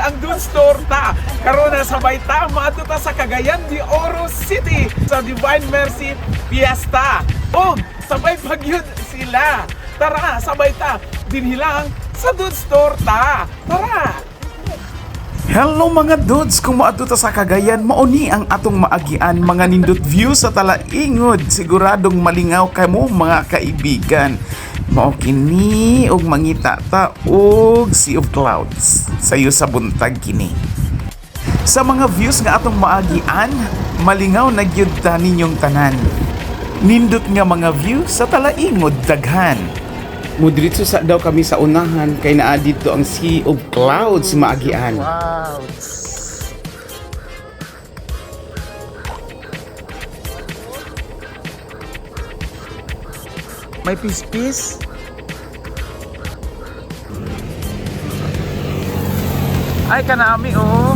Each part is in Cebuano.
ang Dudes Torta. Karon na sabay ta maadto ta sa Cagayan de Oro City sa Divine Mercy Fiesta. Og sabay pagyud sila. Tara, sabay ta dinhi lang sa Dudes Torta. Tara! Hello mga dudes! Kung moadto ta sa Cagayan, mao ni ang atong maagian mga nindot view sa Talaingod. Siguradong malingaw kamo, mga kaibigan. Mao kini og mangita ta og Sea of Clouds. Sayo sa buntag kini. Sa mga views nga atong maagian, malingaw na gyud ta ninyong tanan. Nindot nga mga view sa Talaingod daghan. Mudiretso sa daw kami sa unahan kay naa dito ang Sea of Clouds maagian. Clouds. May pispis. Ay, kanami oh.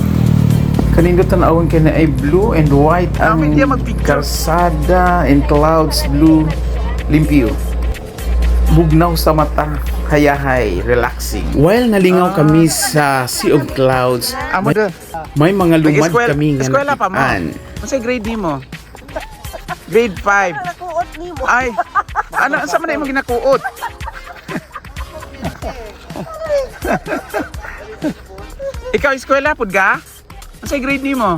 Kanindot tan-awon kay na ay blue and white ang Kami diya magpicture. kalsada and clouds blue, limpyo. Bugnaw sa mata, hayahay, relaxing. While nalingaw kami sa Sea of Clouds, Amo may, da. may mga lumad Nag-eskwela- kami nga eskwela pa mo? nakitaan. Unsay grade nimo? Grade 5. Nakuot nimo. Ay, ano sa man imong ginakuot? Ikaw, eskwela pud ka? Unsay grade nimo?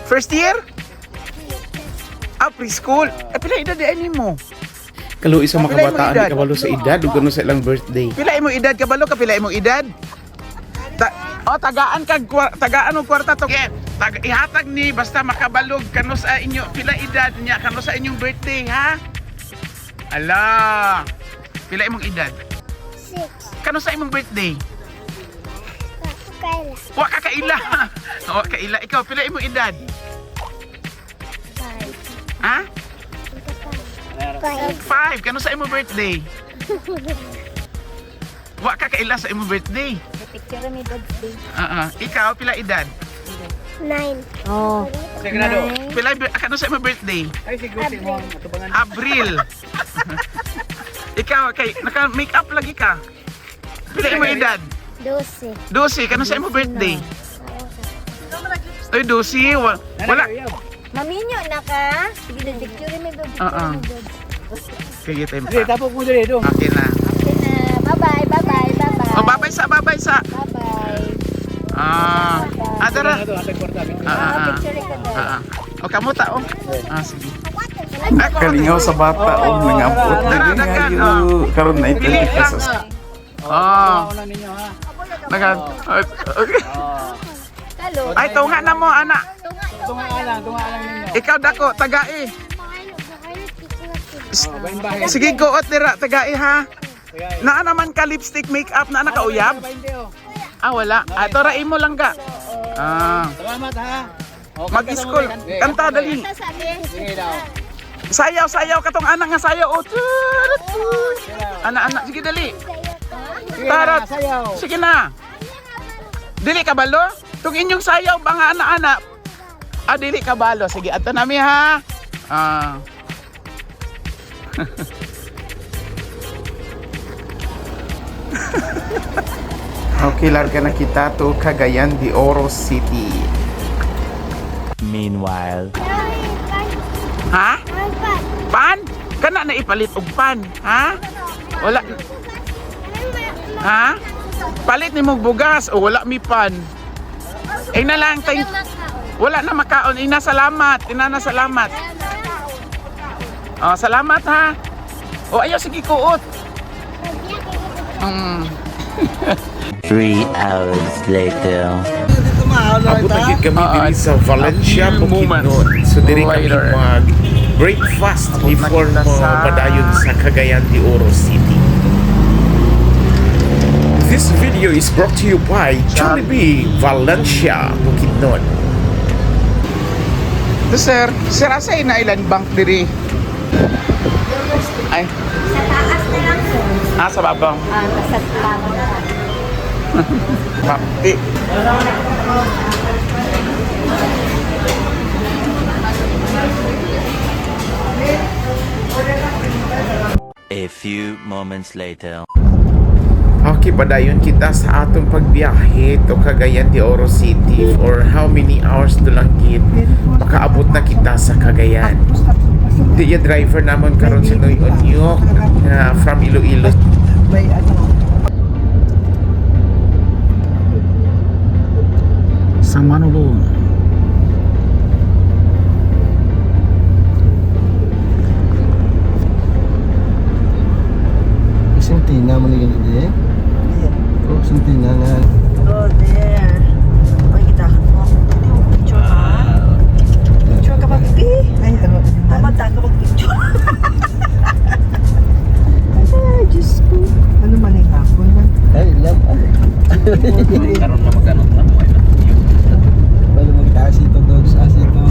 First year? Ah, preschool. Eh, pila edad di ay nimo? Kaluoy sa mga Pila imong kabataan, edad? di kabalo sa edad ug gano sa ilang birthday. Pila imong edad, kabalo ka pila imong edad? Ta oh, tagaan kag tagaan og kwarta to. Okay, ihatag ni basta makabalog kano sa inyo pila edad niya, kano sa inyong birthday, ha? Ala. Pila imong edad? 6. Kano sa imong birthday? Kaila. Wa ka kaila. Wa kaila. Ikaw, pila imong edad? 5. Ha? 5. 5. Kano sa imong birthday? Wa ka kaila sa imong birthday. Picture ni Dad's Day. Oo. Ikaw, pila edad? 9. Oh. Pila kano sa imong birthday? Abril. Ikaw, kay naka-make up lagi ka. Pila imong edad? 12. 12, kano sa imong birthday? Ay, 12. Wala. Maminyo na ka? Sige, picture ni Dad. Oo. Sige, time Sige, pa. tapok mo diri dong. Okay na. Okay na. Bye-bye, bye-bye, bye-bye. Oh, babay sa, babay sa. Bye-bye. Ah. Ah, tara. Ato atag kwarta. Ah, ah, ah. Picture ka, Dad. Ah, ah. O, kamuta, oh. Ah, sige. Ay, Kalingaw sa bata og nangabot Tara, diri daghan, ngayo karon na Pili 20 lang. pesos. Oh. Una ninyo ha. Dagan. Okay. Talo. Ay, tunga na mo, ana. Tunga lang, tunga lang ninyo. Ikaw dako, tagai. Oh, bahin bahin. Sige, goot dira, tagai ha. Naa naman ka lipstick, makeup, naa na ka uyab? Bahin oh. Ah, wala. Ah, tora imo lang ka. Ah, Salamat ha. Oh, mag-school. Kanta dali. Sige daw. Sayaw, sayaw katong anak nga sayaw. Oh, turut, tut. Ana, ana, sige dali. Sige Tara. na, sayaw. Sige na. Dili ka balo? Tung inyong sayaw ba nga ana ana? Ah, dili ka balo. Sige, ato nami ha. Ah. Okay, larga na kita to Cagayan de Oro City. Meanwhile. Ha? Pan? Kana na ipalit og pan, ha? Wala. Ha? Palit ni mong bugas o wala mi pan. Ay na lang, thank. Wala na makaon. Ina, salamat. Ina na, salamat. Oh, salamat ha. O ayaw, sige kuot. 3 hours later. Abot na gid kami Oo. diri sa Valencia, A few Bukidnon. moments So diri kami later. mag breakfast Abot na before kita mo padayon sa Cagayan de Oro City. This video is brought to you by Jollibee Valencia, Bukidnon. To sir, sir, asa na ilan bank diri? Ay, Sa taas na lang, sir. ah, sa babaw. Ah, sa taas na lang. Mapti. A few moments later. Okay, padayon kita sa atong pagbiyahe to Cagayan de Oro City for how many hours to lang gid makaabot na kita sa Cagayan. Di ya driver namon karon si Noy Onyok na from Iloilo. May ano. San Manolo. Isang tina mo ni ganito eh. Oh, isang tina nga. Oh, there. Ay, kita ka mo. Hindi mo picture ka. Picture ka pa, pipi. Ay, ano? Tama ta ka mag-picture. Ay, Diyos ko. Ano man ang ako na? Ay, love. Karon na magano na mo ay Balo magtaas ito dogs, as ito.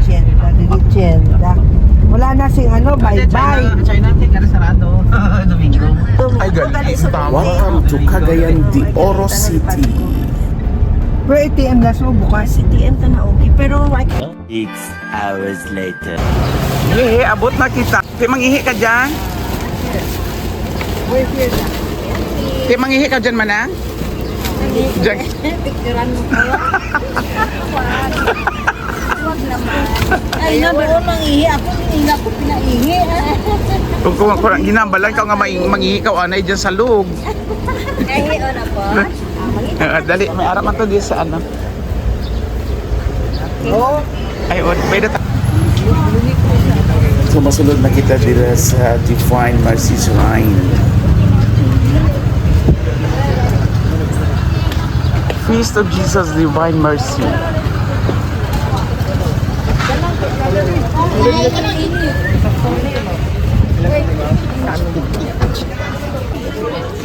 Chenda, dili chenda. Wala na sing ano, bye-bye. China te kare sarado. Domingo. Ay, gali. Welcome to Cagayan de Oro City. Pero ATM na so bukas. ATM ta na okay. Pero I 6 hours later. Ihi, abot na kita. Ti mangihi ka dyan? Ti mangihi ka dyan manang? Dyan. Picturean mo ko. Wag naman. Ay, na doon mangihi. Ako, hindi ako pinaihi. Kung ginambalan ka nga mangihi ka anay dyan sa lug. Ay, o na po. Ah, dali, may aram man to di sa ano. Ay, oh, pwede ta. So masulod na kita dira sa Divine Mercy Shrine. Feast of Jesus Divine Mercy.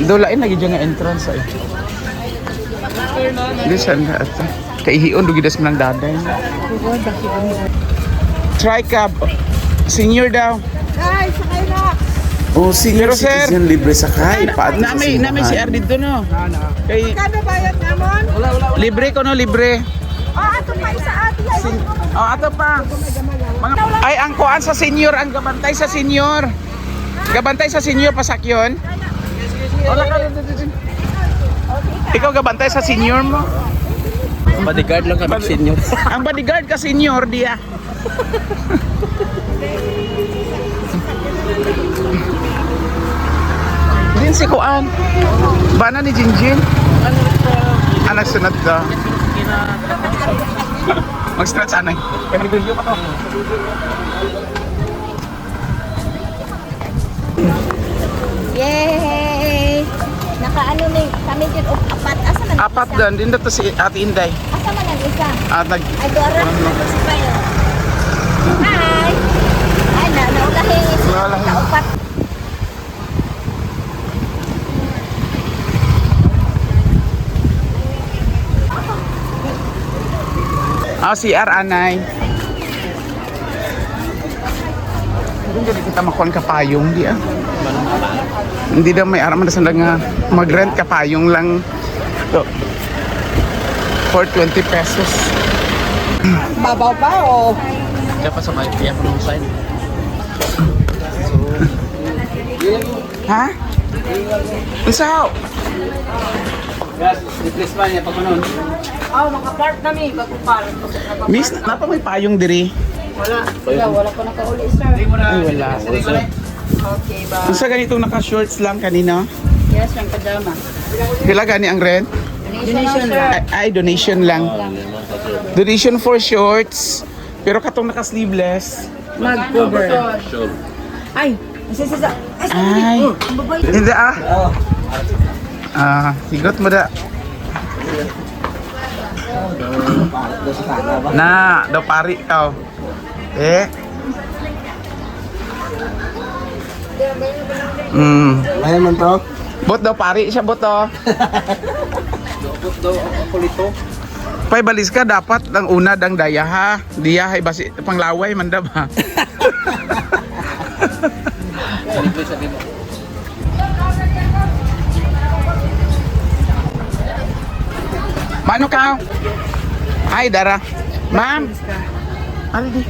Dolain lagi dyan nga entrance ay. Hindi siya na ito. Kaihion, dugidas mo ng daday. Try ka. Senior daw. Ay, sakay na! Oh, senior Pero, sir, citizen libre sakay. Paadto sa Na may simbahan. CR dito no. Kay Kano bayad namon? libre ko no, libre. Oh, ato pa isa ate. Ay, Oh, ato pa. Mga, ay, ang kuan sa senior, ang gabantay sa senior. Gabantay sa senior, pasakyon. Wala ka dito. Ikaw gabantay sa senior mo. Bodyguard lang kami senior. Ang bodyguard ka senior diya. Din si Kuan. Bana ni Jinjin. Anak sunod to. Mag-stretch anay. Kami video pa to. Yay! Nakaano ni kami dyan, oh, apat. Asa man ang Apat isa? doon. Din to si Ate Inday. Asa man ang isa? Ah, nag Ay, doara. Si Payo. Hi! Ay, na, naulahi. Naulahi. Sa upat. Ah, CR anay. Hindi dili kita makuan kapayong di ah. Hindi daw may aram na sanda nga mag-rent kapayong lang. To. For 20 pesos. Babaw pa o? Diyan pa sa may piya ko ng sign. Ha? Unsa? Yes, replace man niya pag ano. Oh, makapark nami bago park. Miss, napa may payong diri? Wala. Wala, wala pa nakauli, sir. Ay, wala. Okay ba? Unsa ganitong naka-shorts lang kanina? Yes, ang pajama. Pila gani ang rent? Donation lang. Ay, ay, donation lang. Donation for shorts. Pero katong naka-sleeveless. Mag-cover. Ay, isa isa isa. Ay. Hindi ah. Ah, higot mo da. Na, daw pari ikaw. Eh. Ayan man to. Bot daw pari siya bot oh. Dopot daw ako lito. Pay balis ka dapat ang una dang daya ha. Diya hay basi panglaway man da ba. Libre sabi mo. Mano ka? Ay dara. Ma'am. Aldi.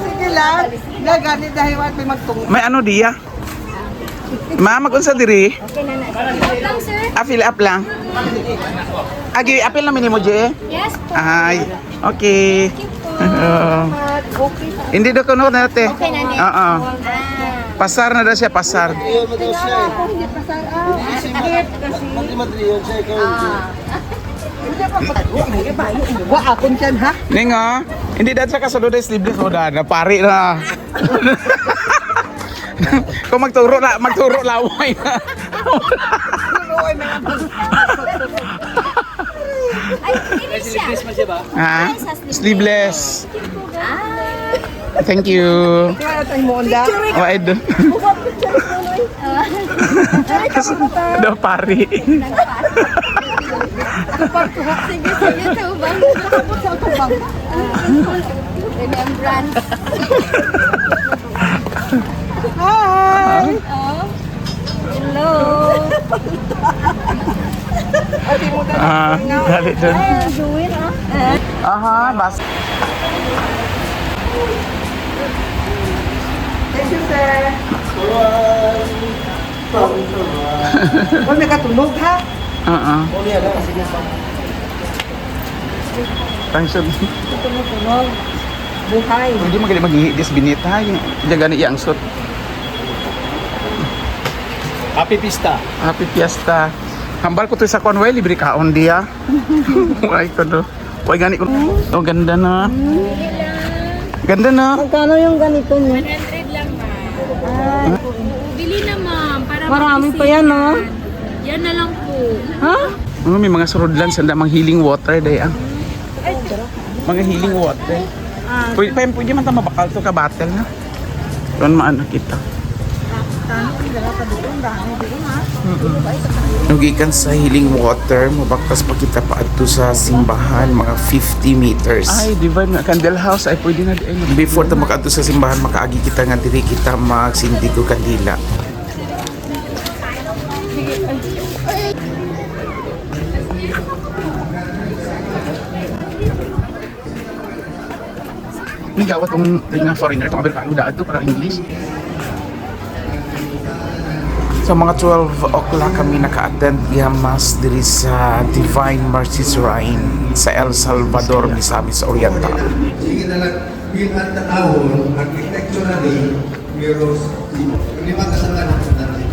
Sige lang. Na gani dahil wat may magtungo. May ano diya? Ma, mag-unsa diri? Okay na na. Fill up lang, sir. Ah, fill up lang. Agi, apil na minimo, Je? Yes po. Ay, okay. Oo. Hindi daw kuno na te. Okay na ni. Oo. Ah. Pasar na daw siya, pasar. Ayun, madaw siya eh. Magli-madriyon siya, ikaw hindi. Wa akon tiyan ha. Ning oh, hindi daw siya kasulod ay sleeveless o da, napari na. Kung magturo na, magturo laway na. Ay, hindi siya. Ha? Sleeveless. Ah. Thank you. Kaya tayo mo onda. Oh, I do. Daw pari. Sige, sige, tubang. Remembrance. Hi. Oh. Hello. Ah, dali dun. Ay, Jewel, ah. Aha, bas. Thank you, sir. Huwag nakatulog ha. Oo. Thanks. Tumutunog. Buhay. Hindi magaling maghihi dis binita. Yung diyan gani iyang suit. Happy Pista. Happy Fiesta. Hambal ko to sa Conway, libre kaon diya. Way ko do. Way gani ko. Oh, ganda na. Ganda na. Magkano yung ganito niyo? 100 lang, ma'am. Bili na, ma'am. Para Marami pa yan, ha? Yan na lang po. Ha? Oh, may mga surudlan sa damang healing water day ah. Mga healing water. Pwede, pwede, pwede man ta mabakal to ka battle na. Doon maano kita. Nugikan sa healing water, mabaktas pa kita paadto sa simbahan, mga 50 meters. Ay, divine nga candle house ay pwede na di ay. Before ta makaadto sa simbahan, makaagi kita nga diri kita magsindi ko kandila. Nagawa tong nga foreigner tong Amerikano daan to para English. So mga 12 o'clock kami naka-attend diha mass diri sa Divine Mercy Shrine sa El Salvador, Misamis Oriental. Sige na lang, yun at taon, architecturally, pero lima ka sa tanong natin.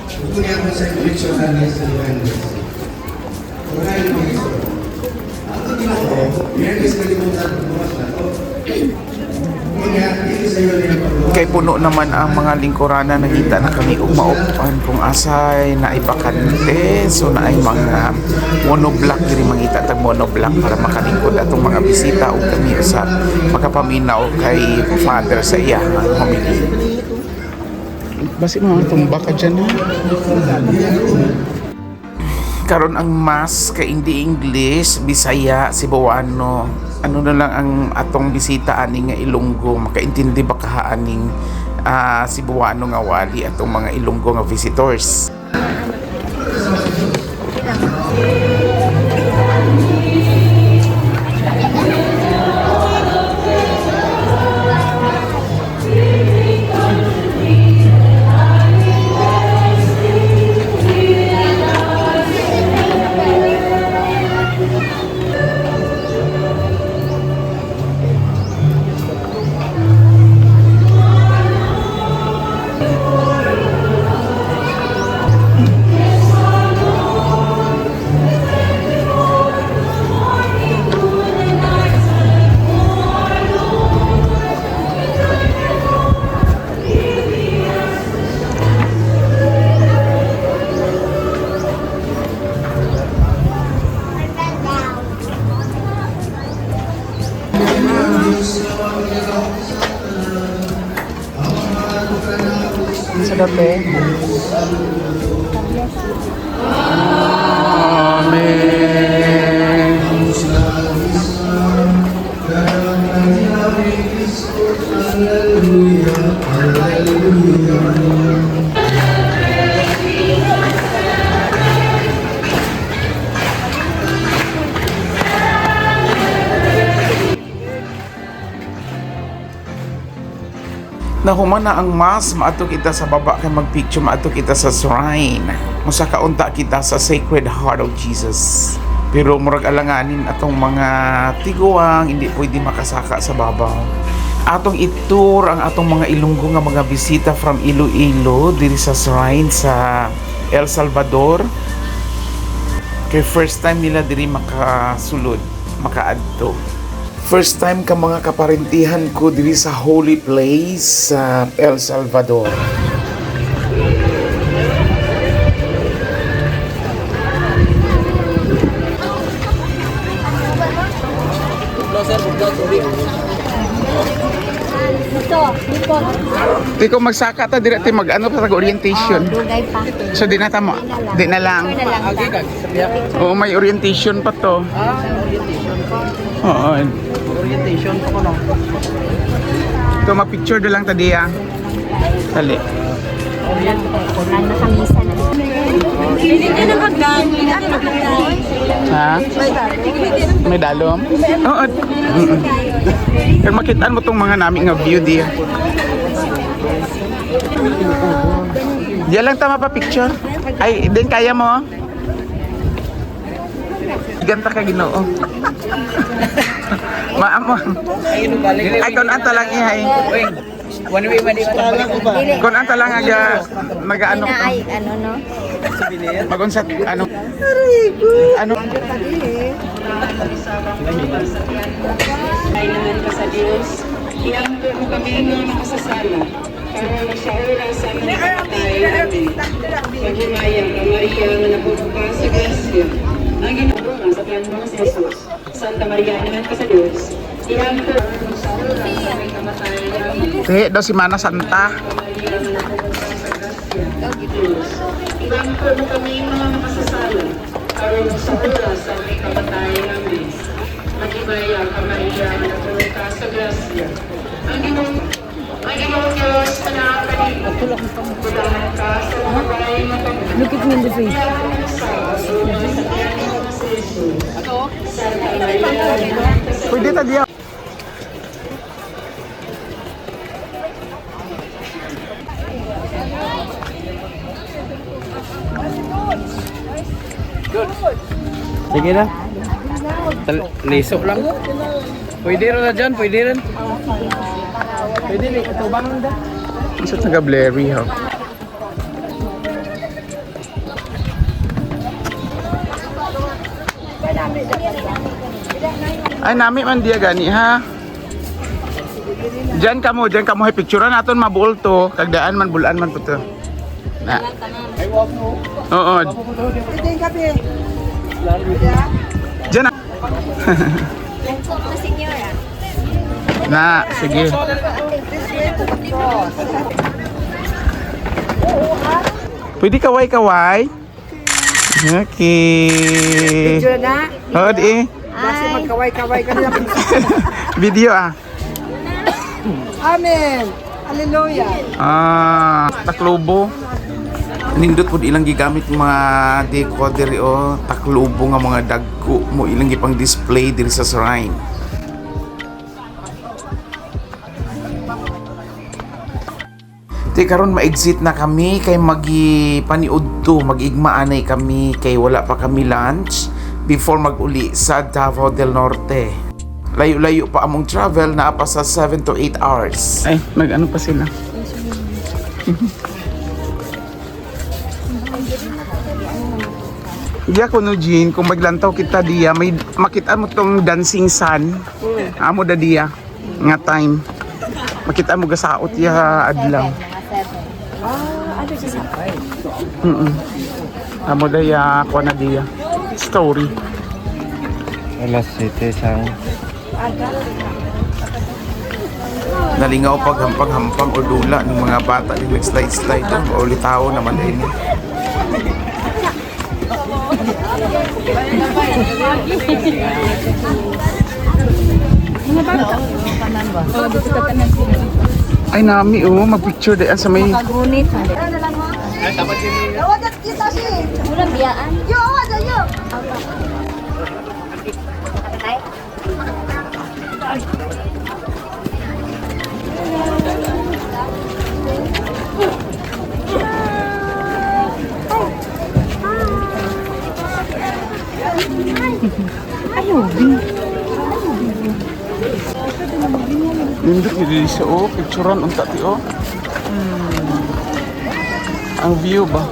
Gusto niya ako sa picture na niya sa Divine Mercy. Wala yung mga iso. Ang ginoo, meron kalimutan bukas na to. Kanya, hindi sa iyo niya paggawa. Kay puno naman ang mga lingkuranan, nakita na kami og maupan kung asay na ibakante, so naay mga monoblock diri, mangita tag monoblock para makalingkod atong mga bisita ug kami sa makapaminaw kay Father sa iya ang homily. Basi mga tumba ka dyan ha. Karon ang mass kay hindi English, Bisaya, Cebuano. Ano na lang ang atong bisita ani nga Ilonggo, makaintindi ba kaha aning Cebuano nga wali atong mga Ilonggo nga visitors. Sa dati. Amen. Nahuman na ang mass, maadto kita sa baba kay magpicture, maadto kita sa shrine. Musaka unta kita sa Sacred Heart of Jesus. Pero murag alanganin atong mga tiguang hindi pwede makasaka sa babaw. Atong itur ang atong mga Ilonggo nga mga bisita from Iloilo diri sa shrine sa El Salvador. Kay first time nila diri makasulod, makaadto. First time ka mga kaparentihan ko diri sa holy place sa El Salvador. Ito, dito. Di ko magsaka ta diri ti mag ano pa sa orientation. Dugay pa. So di na ta mo. Di na lang. Picture na lang ta. Oo, may orientation pa to. Ah, orientation pa. Oo. Orientation pa ko no. Ito ma-picture do lang ta diya. Dali. Ang nakamisa na. Ha? May dalom? Oo. Pero makitaan mo tong mga namin nga view diya. Diya lang tama pa picture. Ay, din kaya mo? Ganta ka Ginoo. Maamo. Ay kon anta lang ihay. One way man di man. Kon anta lang aga magaano Na ka. ay, ano no? Magunsat ano? Ano? Ay naman ka sa Diyos. Iampo mo kami nga nakasasala. Karon sa oras sa aming kamatay. Amen. Maghimaya ka, Maria, nga napuno ka sa grasya. Ang Ginoo nga sa plan mo si Jesus. Santa Maria, naman ka sa Diyos. Iampo sa oras sa aming kamatay. Amen. Te, daw si Mana Santa. Maria, nga napuno ka sa grasya. Diyos. Iampo mo kami mga makasasala. Karon sa oras sa aming kamatay. Amen. Maghimaya ka, Maria, nga napuno ka sa grasya. Ang Ginoong Diyos na nakakaligo. Budahan ka sa mga bahay ng Panginoon. Look at me in the face. Pwede ta diya. Sige na. Liso lang. Pwede rin na dyan, pwede rin. Pwede rin, tubang lang da. Sa taga blurry ha. Ay nami man diya gani ha. Diyan ka mo hay picture naton mabuol to, kagdaan man bulan man po to. Na. Oo. Diyan na. Nagpo senyora. Na, sige. Pwede kaway-kaway? Okay. Picture na. Oo, di. Kasi magkaway-kaway ka na. Video ah. Amen. Hallelujah. Ah, taklobo. Nindot pud ilang gigamit mga decor diri oh, taklobo nga mga dagko mo ilang gipang display diri sa shrine. Ti karon ma-exit na kami kay magi paniud to, mag-igma anay kami kay wala pa kami lunch before mag-uli sa Davao del Norte. Layo-layo pa among travel naa pa sa 7 to 8 hours. Ay, nag-ano pa sila? Diya ko no, Jean, kung maglantaw kita diya, may makita mo tong dancing sun. Amo da diya nga time. Makita mo gasaot ya adlaw. Mga seven. Ah, ano siya sa Amo da ya kuha na diya. Story. Alas 7 sang Nalingaw pag hampang-hampang o dula ng mga bata yung slide-slide doon. Paulitaw naman din. Ay nami oh, magpicture din sa may Pagunit. Awa dat kita si. Mura biyaan. Yo, awa da yo. Ay. Dili siya oh, picturean unta ti oh. Ang view ba?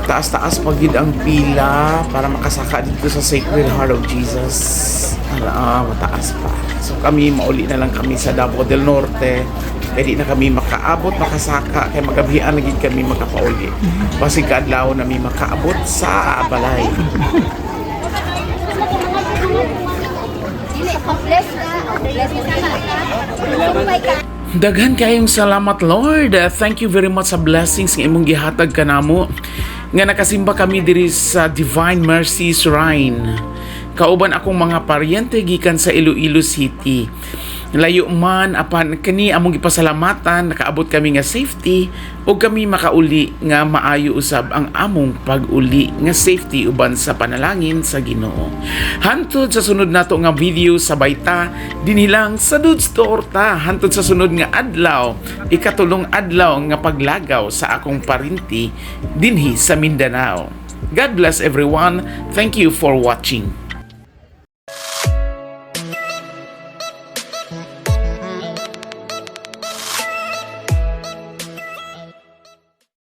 Taas-taas pa gid ang pila para makasaka dito sa Sacred Heart of Jesus. Ala, mataas pa. So kami, mauli na lang kami sa Davao del Norte. Kaya di na kami makaabot, makasaka. Kaya magabihan na gid kami makapauli. Basig kaadlaw na mi makaabot sa balay. Bless na. Daghan kayong salamat, Lord. Thank you very much sa blessings nga imong gihatag kanamo. Nga nakasimba kami diri sa Divine Mercy Shrine. Kauban akong mga paryente gikan sa Iloilo City. Layo man apan kani among gipasalamatan, nakaabot kami nga safety ug kami makauli nga maayo usab ang among pag-uli nga safety uban sa panalangin sa Ginoo. Hantod sa sunod nato nga video, sabay ta dinhi lang sa Dudes Torta. Hantod sa sunod nga adlaw, ikatulong adlaw nga paglagaw sa akong parinti dinhi sa Mindanao. God bless everyone. Thank you for watching.